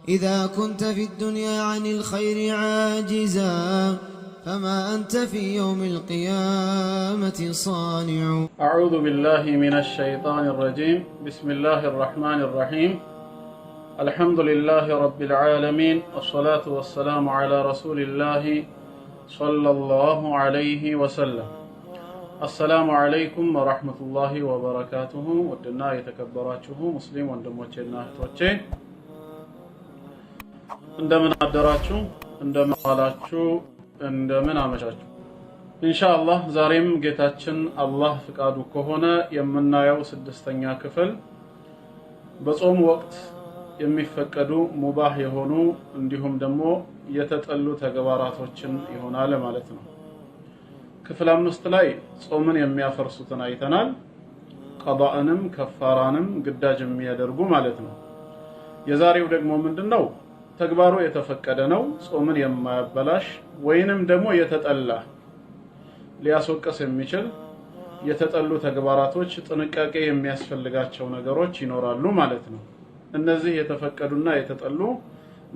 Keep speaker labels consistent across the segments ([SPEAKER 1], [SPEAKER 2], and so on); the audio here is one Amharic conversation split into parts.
[SPEAKER 1] إذا كنت في الدنيا عن الخير عاجزا، فما أنت في يوم القيامة صانع.
[SPEAKER 2] أعوذ بالله من الشيطان الرجيم. بسم الله الرحمن الرحيم. الحمد لله رب العالمين، والصلاة والسلام على رسول الله صلى الله عليه وسلم. السلام عليكم ورحمة الله وبركاته። ውድና የተከበራችሁ ሙስሊም ወንድሞቼና እህቶቼ፣ እንደምን አደራችሁ? እንደምን ዋላችሁ? እንደምን አመሻችሁ? ኢንሻአላህ ዛሬም ጌታችን አላህ ፍቃዱ ከሆነ የምናየው ስድስተኛ ክፍል በጾም ወቅት የሚፈቀዱ ሙባህ የሆኑ እንዲሁም ደግሞ የተጠሉ ተግባራቶችን ይሆናል ማለት ነው። ክፍል 5 ላይ ጾምን የሚያፈርሱትን አይተናል። ቀዳእንም ከፋራንም ግዳጅ የሚያደርጉ ማለት ነው። የዛሬው ደግሞ ምንድነው? ተግባሩ የተፈቀደ ነው፣ ጾምን የማያበላሽ ወይንም ደግሞ የተጠላ፣ ሊያስወቅስ የሚችል የተጠሉ ተግባራቶች፣ ጥንቃቄ የሚያስፈልጋቸው ነገሮች ይኖራሉ ማለት ነው። እነዚህ የተፈቀዱና የተጠሉ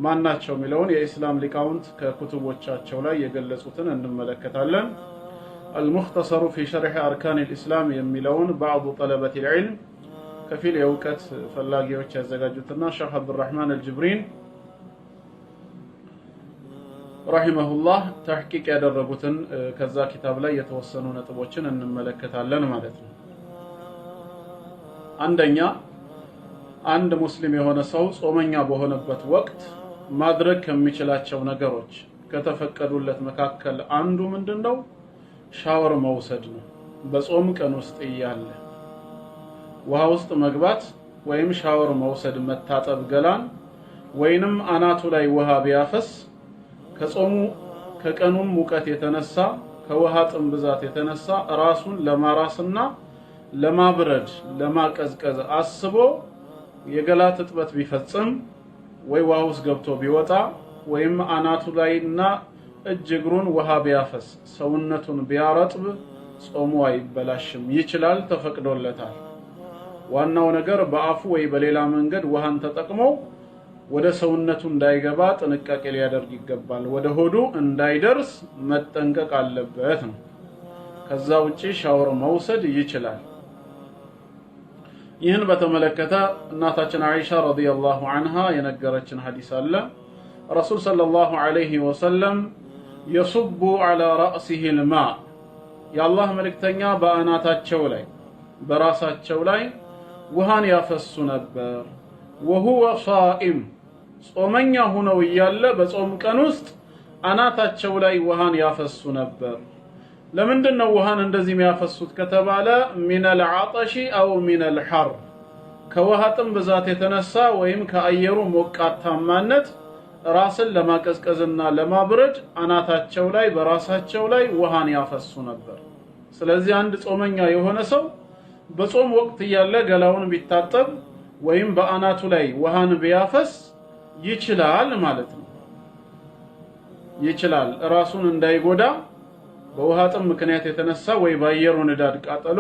[SPEAKER 2] ማናቸው የሚለውን የኢስላም ሊቃውንት ከኩቱቦቻቸው ላይ የገለጹትን እንመለከታለን። المختصر في شرح أركان الإسلام የሚለውን بعض طلبة العلم ከፊል የእውቀት ፈላጊዎች ያዘጋጁትና ሸህ አብዱራህማን አልጅብሪን رحمه الله ተሕቂቅ ያደረጉትን ከዛ ኪታብ ላይ የተወሰኑ ነጥቦችን እንመለከታለን ማለት ነው። አንደኛ፣ አንድ ሙስሊም የሆነ ሰው ጾመኛ በሆነበት ወቅት ማድረግ ከሚችላቸው ነገሮች፣ ከተፈቀዱለት መካከል አንዱ ምንድን ነው? ሻወር መውሰድ ነው። በጾም ቀን ውስጥ እያለ ውሃ ውስጥ መግባት ወይም ሻወር መውሰድ፣ መታጠብ ገላን ወይንም አናቱ ላይ ውሃ ቢያፈስ ከጾሙ ከቀኑም ሙቀት የተነሳ፣ ከውሃ ጥም ብዛት የተነሳ ራሱን ለማራስና ለማብረድ፣ ለማቀዝቀዝ አስቦ የገላ ትጥበት ቢፈጽም ወይ ውሃ ውስጥ ገብቶ ቢወጣ ወይም አናቱ ላይና እጅ እግሩን ውሃ ቢያፈስ፣ ሰውነቱን ቢያረጥብ ጾሙ አይበላሽም። ይችላል፣ ተፈቅዶለታል። ዋናው ነገር በአፉ ወይ በሌላ መንገድ ውሃን ተጠቅሞ ወደ ሰውነቱ እንዳይገባ ጥንቃቄ ሊያደርግ ይገባል። ወደ ሆዱ እንዳይደርስ መጠንቀቅ አለበት ነው። ከዛ ውጪ ሻወር መውሰድ ይችላል። ይህን በተመለከተ እናታችን አይሻ رضي الله عنها የነገረችን ሐዲስ አለ። ረሱል صلى الله عليه وسلم يصب على رأسه الماء፣ የአላህ መልእክተኛ በአናታቸው ላይ፣ በራሳቸው ላይ ውሃን ያፈሱ ነበር። وهو صائم፣ ጾመኛ ሁነው እያለ በጾም ቀን ውስጥ አናታቸው ላይ ውሃን ያፈሱ ነበር። ለምንድን ነው ውሃን እንደዚህ የሚያፈሱት ከተባለ من العطش أو من الحر፣ ከውሃ ጥም ብዛት የተነሳ ወይም ከአየሩ ሞቃታማነት ራስን ለማቀዝቀዝና ለማብረድ አናታቸው ላይ፣ በራሳቸው ላይ ውሃን ያፈሱ ነበር። ስለዚህ አንድ ጾመኛ የሆነ ሰው በጾም ወቅት እያለ ገላውን ቢታጠብ ወይም በአናቱ ላይ ውሃን ቢያፈስ ይችላል ማለት ነው። ይችላል፣ ራሱን እንዳይጎዳ በውሃ ጥም ምክንያት የተነሳ ወይ በአየሩ ንዳድ ቃጠሎ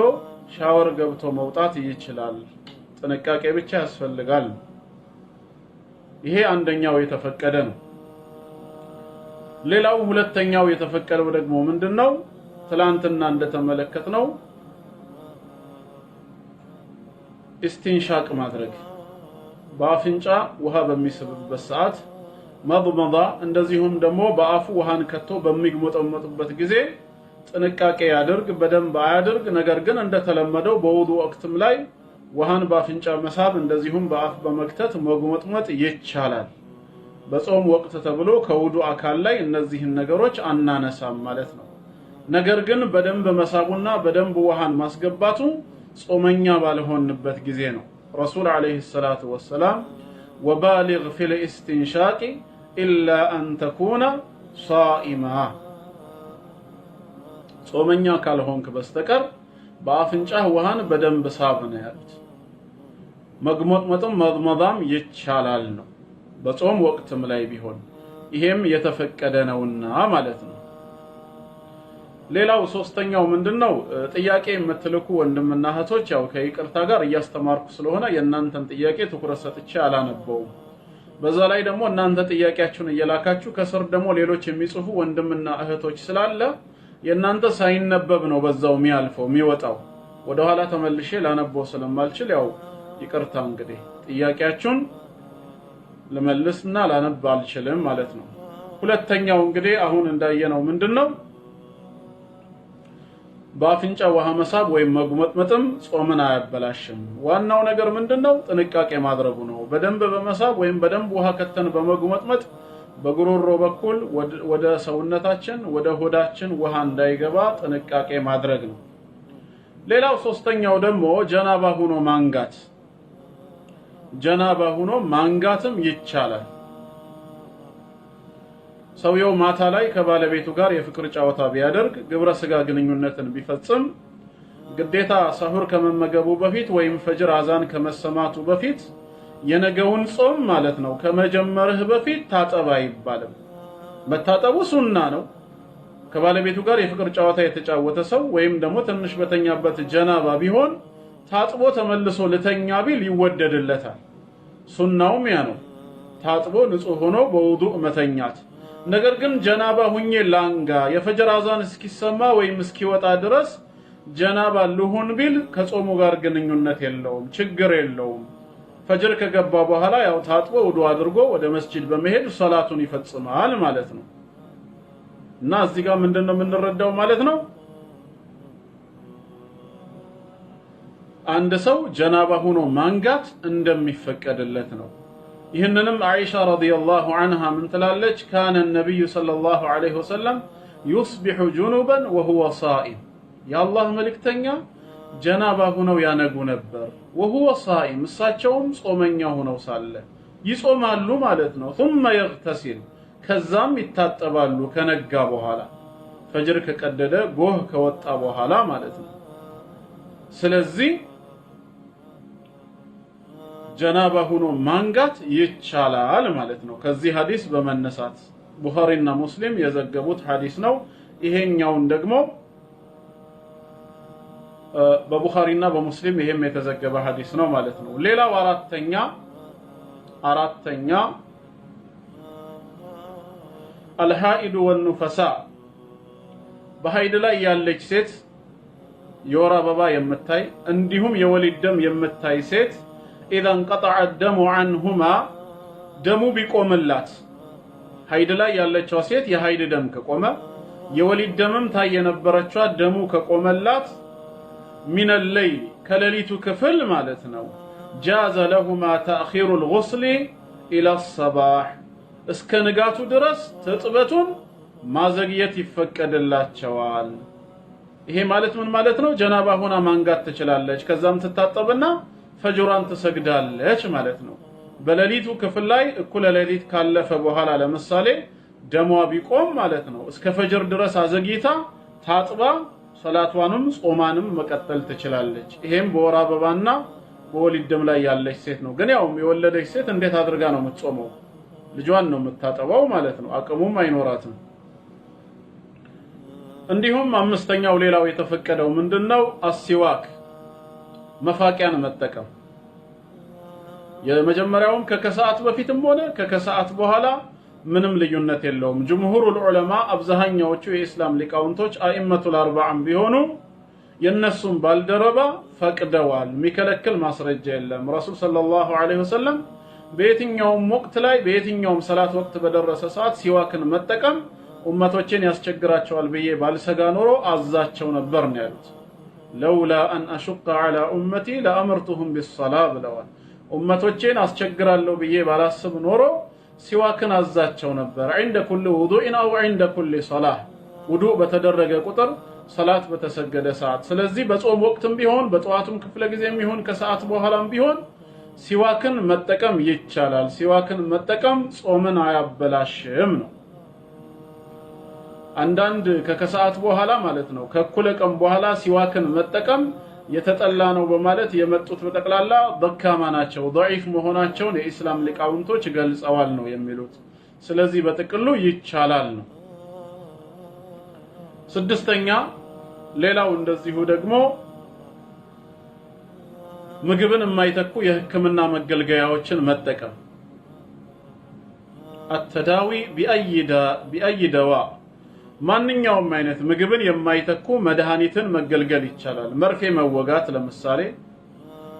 [SPEAKER 2] ሻወር ገብቶ መውጣት ይችላል። ጥንቃቄ ብቻ ያስፈልጋል። ይሄ አንደኛው የተፈቀደ ነው። ሌላው ሁለተኛው የተፈቀደው ደግሞ ምንድነው? ትላንትና እንደተመለከትነው ኢስቲንሻቅ ማድረግ፣ በአፍንጫ ውሃ በሚስብበት ሰዓት مضمضة፣ እንደዚሁም ደግሞ በአፉ ውሃን ከቶ በሚግሞጠመጥበት ጊዜ ጥንቃቄ ያድርግ፣ በደንብ አያድርግ። ነገር ግን እንደተለመደው በውዱ ወቅትም ላይ ውሃን በአፍንጫ መሳብ እንደዚሁም በአፍ በመክተት መጉመጥመጥ ይቻላል። በጾም ወቅት ተብሎ ከውዱ አካል ላይ እነዚህን ነገሮች አናነሳም ማለት ነው። ነገር ግን በደንብ መሳቡና በደንብ ውሃን ማስገባቱ ጾመኛ ባልሆንበት ጊዜ ነው። ረሱል عليه الصلاة والسلام وبالغ في الاستنشاق إلا أن تكون صائما፣ ጾመኛ ካልሆንክ በስተቀር በአፍንጫህ ውሃን በደንብ ሳብ ነው ያሉት። መግሞጥመጥም መድመዳም ይቻላል ነው በጾም ወቅትም ላይ ቢሆን፣ ይሄም የተፈቀደ ነውና ማለት ነው። ሌላው ሶስተኛው ምንድነው? ጥያቄ የምትልኩ ወንድምና እህቶች፣ ያው ከይቅርታ ጋር እያስተማርኩ ስለሆነ የእናንተን ጥያቄ ትኩረት ሰጥቼ አላነበውም። በዛ ላይ ደግሞ እናንተ ጥያቄያችሁን እየላካችሁ ከስር ደግሞ ሌሎች የሚጽፉ ወንድምና እህቶች ስላለ የእናንተ ሳይነበብ ነው በዛው የሚያልፈው የሚወጣው። ወደኋላ ተመልሼ ላነበው ስለማልችል ያው ይቅርታ እንግዲህ ጥያቄያችሁን ልመልስና ላነብ አልችልም ማለት ነው። ሁለተኛው እንግዲህ አሁን እንዳየነው ምንድነው? በአፍንጫ ውሃ መሳብ ወይም መጉመጥመጥም ጾምን አያበላሽም። ዋናው ነገር ምንድነው? ጥንቃቄ ማድረጉ ነው። በደንብ በመሳብ ወይም በደንብ ውሃ ከተን በመጉመጥመጥ በጉሮሮ በኩል ወደ ሰውነታችን ወደ ሆዳችን ውሃ እንዳይገባ ጥንቃቄ ማድረግ ነው። ሌላው ሶስተኛው ደግሞ ጀናባ ሆኖ ማንጋት፣ ጀናባ ሆኖ ማንጋትም ይቻላል። ሰውየው ማታ ላይ ከባለቤቱ ጋር የፍቅር ጨዋታ ቢያደርግ፣ ግብረ ስጋ ግንኙነትን ቢፈጽም፣ ግዴታ ሰሁር ከመመገቡ በፊት ወይም ፈጅር አዛን ከመሰማቱ በፊት የነገውን ጾም ማለት ነው ከመጀመርህ በፊት ታጠብ አይባልም። መታጠቡ ሱና ነው። ከባለቤቱ ጋር የፍቅር ጨዋታ የተጫወተ ሰው ወይም ደግሞ ትንሽ በተኛበት ጀናባ ቢሆን ታጥቦ ተመልሶ ልተኛ ቢል ይወደድለታል። ሱናውም ያ ነው። ታጥቦ ንጹህ ሆኖ በውዱእ መተኛት። ነገር ግን ጀናባ ሁኜ ላንጋ፣ የፈጅር አዛን እስኪሰማ ወይም እስኪወጣ ድረስ ጀናባ ልሁን ቢል ከጾሙ ጋር ግንኙነት የለውም፣ ችግር የለውም። ፈጅር ከገባ በኋላ ያው ታጥቦ ውዱ አድርጎ ወደ መስጂድ በመሄድ ሰላቱን ይፈጽማል ማለት ነው። እና እዚህ ጋር ምንድነው የምንረዳው ማለት ነው? አንድ ሰው ጀናባ ሆኖ ማንጋት እንደሚፈቀድለት ነው። ይህንንም አይሻ رضي الله عنها ምን ትላለች? كان النبي صلى الله عليه وسلم يصبح جنبا وهو صائم፣ የአላህ መልእክተኛ ጀናባ ሁነው ያነጉ ነበር። وهو صائم፣ እሳቸውም ጾመኛ ሁነው ሳለ ይጾማሉ ማለት ነው። ثم يغتسل፣ ከዛም ይታጠባሉ ከነጋ በኋላ፣ ፈጅር ከቀደደ ጎህ ከወጣ በኋላ ማለት ነው። ስለዚህ ጀናባ ሆኖ ማንጋት ይቻላል ማለት ነው። ከዚህ ሐዲስ በመነሳት ቡኻሪና ሙስሊም የዘገቡት ሐዲስ ነው። ይሄኛውን ደግሞ በቡኻሪና በሙስሊም ይሄም የተዘገበ ሐዲስ ነው ማለት ነው። ሌላው አራተኛ الحائض والنفساء፣ በሀይድ ላይ ያለች ሴት፣ የወር አበባ የምታይ እንዲሁም የወሊድ ደም የምታይ ሴት፣ إذا انقطع الدم عنهما፣ ደሙ ቢቆምላት፣ ሀይድ ላይ ያለችዋ ሴት የሀይድ ደም ከቆመ፣ የወሊድ ደምም ታይ የነበረችዋ ደሙ ከቆመላት፣ من الليل፣ ከሌሊቱ ክፍል ማለት ነው፣ جاز لهما تأخير الغسل إلى الصباح፣ እስከ ንጋቱ ድረስ ትጥበቱን ማዘግየት ይፈቀድላቸዋል። ይሄ ማለት ምን ማለት ነው? ጀናባ ሆና ማንጋት ትችላለች። ከዛም ትታጠብና ፈጅሯን ትሰግዳለች ማለት ነው። በሌሊቱ ክፍል ላይ እኩለ ሌሊት ካለፈ በኋላ ለምሳሌ ደሟ ቢቆም ማለት ነው እስከ ፈጅር ድረስ አዘግይታ ታጥባ ሰላቷንም ጾማንም መቀጠል ትችላለች። ይሄም በወር አበባና በወሊድ ደም ላይ ያለች ሴት ነው። ግን ያው የወለደች ሴት እንዴት አድርጋ ነው የምትጾመው? ልጇን ነው የምታጠባው ማለት ነው። አቅሙም አይኖራትም። እንዲሁም አምስተኛው ሌላው የተፈቀደው ምንድነው? السواك፣ መፋቂያን መጠቀም። የመጀመሪያውም ከከሰዓት በፊትም ሆነ ከከሰዓት በኋላ ምንም ልዩነት የለውም። جمهور العلماء፣ አብዛኛዎቹ የኢስላም ሊቃውንቶች أئمة الأربعة ም ቢሆኑ የነሱም ባልደረባ ፈቅደዋል። የሚከለክል ማስረጃ የለም። ረሱል صلى الله عليه وسلم በየትኛውም ወቅት ላይ በየትኛውም ሰላት ወቅት በደረሰ ሰዓት ሲዋክን መጠቀም ኡመቶችን ያስቸግራቸዋል ብዬ ባልሰጋ ኖሮ አዛቸው ነበር ነው ያሉት። لولا أن أشق على أمتي لأمرتهم بالصلاة ብለዋል። ኡመቶቼን አስቸግራለሁ ብዬ ባላስብ ኖሮ ሲዋክን አዛቸው ነበር። عند كل وضوء أو عند كل صلاة፣ ውዱእ በተደረገ ቁጥር፣ ሰላት በተሰገደ ሰዓት። ስለዚህ በጾም ወቅትም ቢሆን በጠዋቱም ክፍለ ጊዜም ቢሆን ከሰዓት በኋላም ቢሆን ሲዋክን መጠቀም ይቻላል። ሲዋክን መጠቀም ጾምን አያበላሽም ነው። አንዳንድ ከከሰዓት በኋላ ማለት ነው ከእኩለ ቀን በኋላ ሲዋክን መጠቀም የተጠላ ነው በማለት የመጡት በጠቅላላ ደካማ ናቸው፣ ضعيف መሆናቸውን የኢስላም ሊቃውንቶች ገልጸዋል ነው የሚሉት። ስለዚህ በጥቅሉ ይቻላል ነው። ስድስተኛ ሌላው እንደዚሁ ደግሞ ምግብን የማይተኩ የሕክምና መገልገያዎችን መጠቀም። التداوي بأي دواء ማንኛውም አይነት ምግብን የማይተኩ መድኃኒትን መገልገል ይቻላል። መርፌ መወጋት ለምሳሌ፣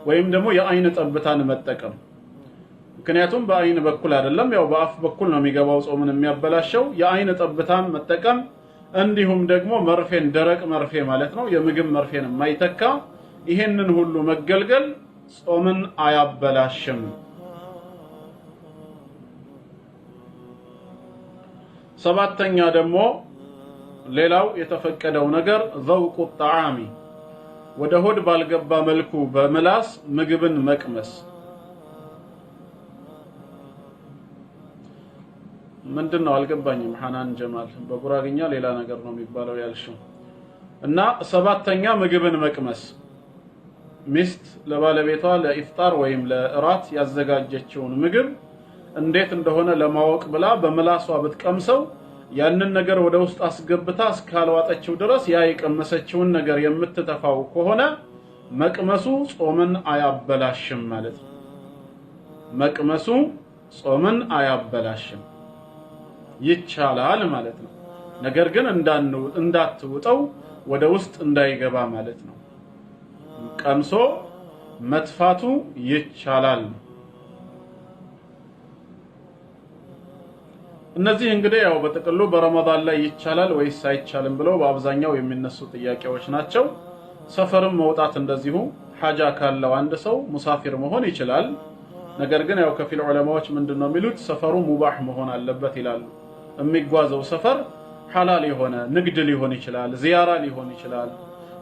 [SPEAKER 2] ወይም ደግሞ የአይን ጠብታን መጠቀም። ምክንያቱም በአይን በኩል አይደለም፣ ያው በአፍ በኩል ነው የሚገባው ጾምን የሚያበላሸው። የአይን ጠብታን መጠቀም እንዲሁም ደግሞ መርፌን፣ ደረቅ መርፌ ማለት ነው፣ የምግብ መርፌን የማይተካ ይሄንን ሁሉ መገልገል ጾምን አያበላሽም። ሰባተኛ ደግሞ ሌላው የተፈቀደው ነገር ذوق الطعام ወደ ሆድ ባልገባ መልኩ በምላስ ምግብን መቅመስ። ምንድን ነው አልገባኝም። ሐናን ጀማል በጉራግኛ ሌላ ነገር ነው የሚባለው ያልሽው። እና ሰባተኛ ምግብን መቅመስ፣ ሚስት ለባለቤቷ ለኢፍጣር ወይም ለእራት ያዘጋጀችውን ምግብ እንዴት እንደሆነ ለማወቅ ብላ በምላሷ ብትቀምሰው ያንን ነገር ወደ ውስጥ አስገብታ እስካልዋጠችው ድረስ ያ የቀመሰችውን ነገር የምትተፋው ከሆነ መቅመሱ ጾምን አያበላሽም ማለት ነው። መቅመሱ ጾምን አያበላሽም፣ ይቻላል ማለት ነው። ነገር ግን እንዳትውጠው፣ ወደ ውስጥ እንዳይገባ ማለት ነው። ቀምሶ መትፋቱ ይቻላል። እነዚህ እንግዲህ ያው በጥቅሉ በረመዳን ላይ ይቻላል ወይስ አይቻልም ብለው በአብዛኛው የሚነሱ ጥያቄዎች ናቸው። ሰፈርም መውጣት እንደዚሁ ሐጃ ካለው አንድ ሰው ሙሳፊር መሆን ይችላል። ነገር ግን ያው ከፊል ዑለማዎች ምንድን ነው የሚሉት፣ ሰፈሩ ሙባህ መሆን አለበት ይላሉ። የሚጓዘው ሰፈር ሐላል የሆነ ንግድ ሊሆን ይችላል፣ ዚያራ ሊሆን ይችላል፣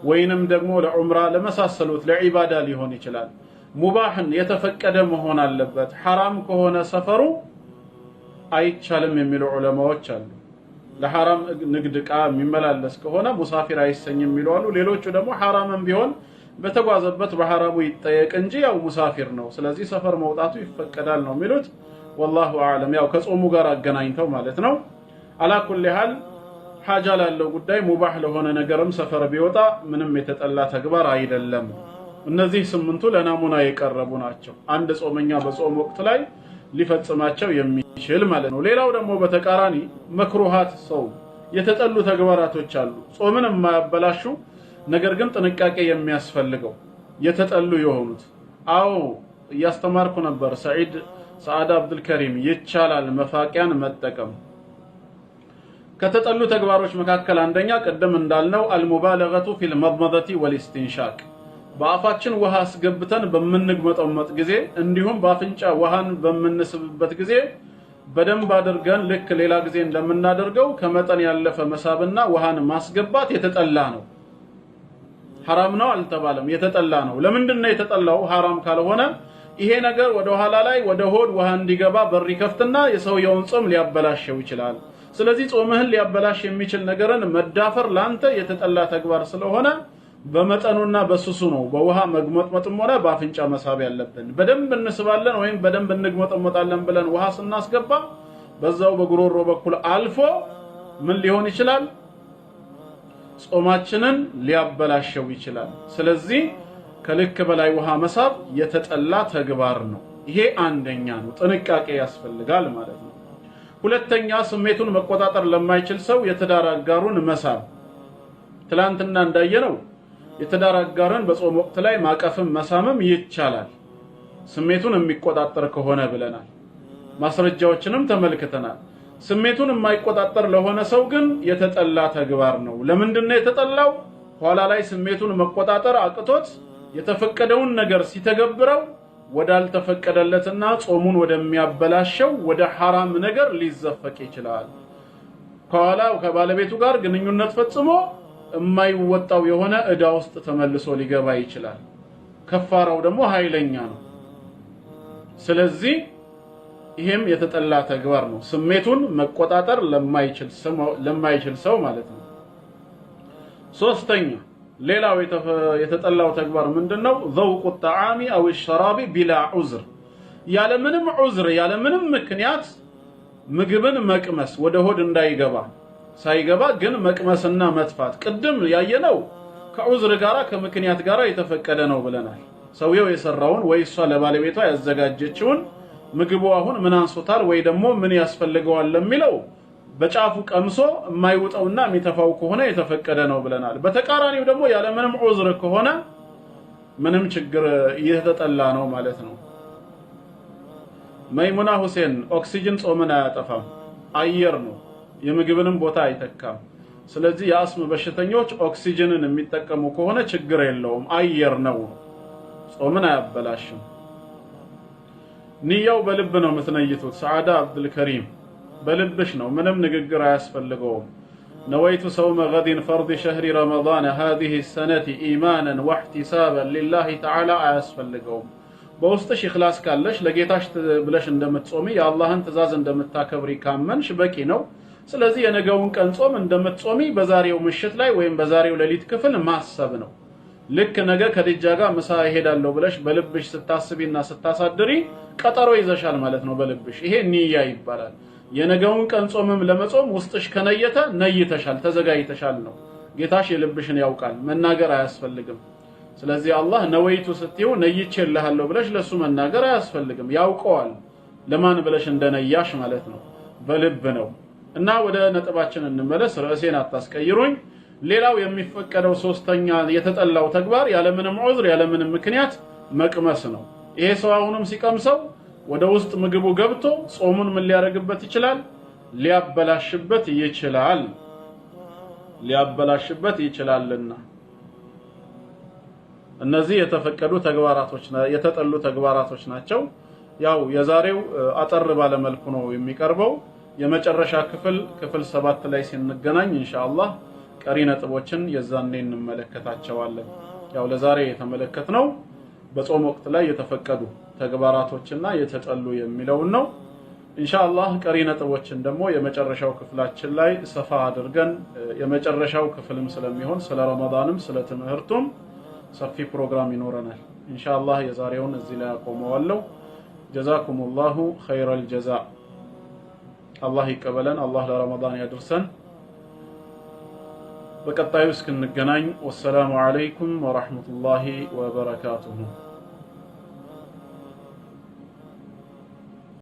[SPEAKER 2] ወይንም ደግሞ ለዑምራ ለመሳሰሉት ለዒባዳ ሊሆን ይችላል። ሙባህን የተፈቀደ መሆን አለበት። ሐራም ከሆነ ሰፈሩ አይቻልም የሚሉ ዑለማዎች አሉ። ለሐራም ንግድ ዕቃ የሚመላለስ ከሆነ ሙሳፊር አይሰኝም የሚሉ አሉ። ሌሎቹ ደግሞ ሐራምም ቢሆን በተጓዘበት በሐራሙ ይጠየቅ እንጂ ያው ሙሳፊር ነው፣ ስለዚህ ሰፈር መውጣቱ ይፈቀዳል ነው የሚሉት። والله أعلم። ያው ከጾሙ ጋር አገናኝተው ማለት ነው። على كل حال ሓጃ ላለው ጉዳይ ሙባህ ለሆነ ነገርም ሰፈር ቢወጣ ምንም የተጠላ ተግባር አይደለም። እነዚህ ስምንቱ ለናሙና የቀረቡ ናቸው። አንድ ጾመኛ በጾም ወቅት ላይ ሊፈጽማቸው የሚችል ማለት ነው። ሌላው ደግሞ በተቃራኒ መክሩሃት ሰው የተጠሉ ተግባራቶች አሉ። ጾምን የማያበላሹ ነገር ግን ጥንቃቄ የሚያስፈልገው የተጠሉ የሆኑት። አዎ እያስተማርኩ ነበር። ሰዒድ ሰዓዳ አብዱልከሪም ይቻላል መፋቂያን መጠቀም። ከተጠሉ ተግባሮች መካከል አንደኛ ቅድም እንዳልነው المبالغة في المضمضة والاستنشاق፣ በአፋችን ውሃ አስገብተን በምንግመጠመጥ ጊዜ እንዲሁም በአፍንጫ ውሃን በምንስብበት ጊዜ በደንብ አድርገን ልክ ሌላ ጊዜ እንደምናደርገው ከመጠን ያለፈ መሳብና ውሃን ማስገባት የተጠላ ነው። ሐራም ነው አልተባለም፣ የተጠላ ነው። ለምንድን ነው የተጠላው? ሐራም ካልሆነ ይሄ ነገር ወደ ኋላ ላይ ወደ ሆድ ውሃ እንዲገባ በር ይከፍትና የሰውየውን ጾም ሊያበላሸው ይችላል። ስለዚህ ጾምህን ሊያበላሽ የሚችል ነገርን መዳፈር ላንተ የተጠላ ተግባር ስለሆነ በመጠኑና በስሱ ነው በውሃ መግመጥመጥም ሆነ በአፍንጫ መሳብ ያለብን። በደንብ እንስባለን ወይም በደንብ እንግመጠመጣለን ብለን ውሃ ስናስገባ በዛው በጉሮሮ በኩል አልፎ ምን ሊሆን ይችላል? ጾማችንን ሊያበላሸው ይችላል። ስለዚህ ከልክ በላይ ውሃ መሳብ የተጠላ ተግባር ነው። ይሄ አንደኛ ነው፣ ጥንቃቄ ያስፈልጋል ማለት ነው። ሁለተኛ ስሜቱን መቆጣጠር ለማይችል ሰው የትዳር አጋሩን መሳብ። ትላንትና እንዳየነው የትዳር አጋርን በጾም ወቅት ላይ ማቀፍም መሳምም ይቻላል፣ ስሜቱን የሚቆጣጠር ከሆነ ብለናል። ማስረጃዎችንም ተመልክተናል። ስሜቱን የማይቆጣጠር ለሆነ ሰው ግን የተጠላ ተግባር ነው። ለምንድን ነው የተጠላው? ኋላ ላይ ስሜቱን መቆጣጠር አቅቶት የተፈቀደውን ነገር ሲተገብረው ወዳልተፈቀደለትና ጾሙን ወደሚያበላሸው ወደ ሐራም ነገር ሊዘፈቅ ይችላል። ከኋላ ከባለቤቱ ጋር ግንኙነት ፈጽሞ የማይወጣው የሆነ ዕዳ ውስጥ ተመልሶ ሊገባ ይችላል። ከፋራው ደግሞ ኃይለኛ ነው። ስለዚህ ይሄም የተጠላ ተግባር ነው። ስሜቱን መቆጣጠር ለማይችል ሰው ማለት ነው። ሶስተኛ ሌላው የተጠላው ተግባር ምንድነው? ذوق الطعام أو الشراب بلا عذر፣ ያለምንም ዑዝር ያለምንም ምክንያት ምግብን መቅመስ፣ ወደ ሆድ እንዳይገባ ሳይገባ ግን መቅመስና መትፋት። ቅድም ያየነው ከዑዝር ጋራ ከምክንያት ጋራ የተፈቀደ ነው ብለናል። ሰውየው የሰራውን ወይ እሷ ለባለቤቷ ያዘጋጀችውን ምግቡ አሁን ምን አንሶታል ወይ ደግሞ ምን ያስፈልገዋል ለሚለው በጫፉ ቀምሶ የማይውጠውና የሚተፋው ከሆነ የተፈቀደ ነው ብለናል። በተቃራኒው ደግሞ ያለምንም ዑዝር ከሆነ ምንም ችግር እየተጠላ ነው ማለት ነው። መይሙና ሁሴን፣ ኦክሲጅን ጾምን አያጠፋም፣ አየር ነው፣ የምግብንም ቦታ አይተካም። ስለዚህ የአስም በሽተኞች ኦክሲጅንን የሚጠቀሙ ከሆነ ችግር የለውም፣ አየር ነው፣ ጾምን አያበላሽም። ንያው በልብ ነው የምትነይቱት። ሰዓዳ አብዱልከሪም፣ በልብሽ ነው፣ ምንም ንግግር አያስፈልገውም። نويت صوم غد فرض شهر رمضان هذه السنة إيمانا واحتسابا لله تعالى አያስፈልገውም። በውስጥሽ ኢኽላስ ካለሽ፣ ለጌታሽ ብለሽ እንደምትጾሚ፣ የአላህን ትእዛዝ እንደምታከብሪ ካመንሽ በቂ ነው። ስለዚህ የነገውን ቀን ጾም እንደምትጾሚ በዛሬው ምሽት ላይ ወይም በዛሬው ሌሊት ክፍል ማሰብ ነው። ልክ ነገ ከድጃ ጋር ምሳ እሄዳለሁ ብለሽ በልብሽ ስታስቢና ስታሳድሪ ቀጠሮ ይዘሻል ማለት ነው በልብሽ። ይሄ ኒያ ይባላል። የነገውን ቀን ጾምም ለመጾም ውስጥሽ ከነየተ ነይተሻል፣ ተዘጋጅተሻል ነው። ጌታሽ የልብሽን ያውቃል፣ መናገር አያስፈልግም። ስለዚህ አላህ ነወይቱ ስትይው ነይቼልሃለሁ ብለሽ ለሱ መናገር አያስፈልግም፣ ያውቀዋል ለማን ብለሽ እንደነያሽ ማለት ነው። በልብ ነው። እና ወደ ነጥባችን እንመለስ፣ ርዕሴን አታስቀይሩኝ። ሌላው የሚፈቀደው ሶስተኛ የተጠላው ተግባር ያለምንም ዑዝር ያለምንም ምክንያት መቅመስ ነው። ይሄ ሰው አሁንም ሲቀምሰው ወደ ውስጥ ምግቡ ገብቶ ጾሙን ምን ሊያደርግበት ይችላል? ሊያበላሽበት ይችላል። ሊያበላሽበት ይችላልና እነዚህ የተፈቀዱ ተግባራቶች የተጠሉ ተግባራቶች ናቸው። ያው የዛሬው አጠር ባለ መልኩ ነው የሚቀርበው። የመጨረሻ ክፍል ክፍል 7 ላይ ስንገናኝ ኢንሻአላህ ቀሪ ነጥቦችን የዛኔ እንመለከታቸዋለን። ያው ለዛሬ የተመለከትነው በጾም ወቅት ላይ የተፈቀዱ ተግባራቶችና የተጠሉ የሚለውን ነው። ኢንሻአላህ ቀሪ ነጥቦችን ደግሞ የመጨረሻው ክፍላችን ላይ ሰፋ አድርገን፣ የመጨረሻው ክፍልም ስለሚሆን ስለ ረመዳንም ስለ ትምህርቱም ሰፊ ፕሮግራም ይኖረናል። ኢንሻአላህ የዛሬውን እዚህ ላይ አቆመዋለሁ። جزاكم الله خير الجزاء። አላህ ይቀበለን። አላህ ለረመዳን ያድርሰን። በቀጣዩ እስክንገናኝ والسلام عليكم ورحمة الله وبركاته።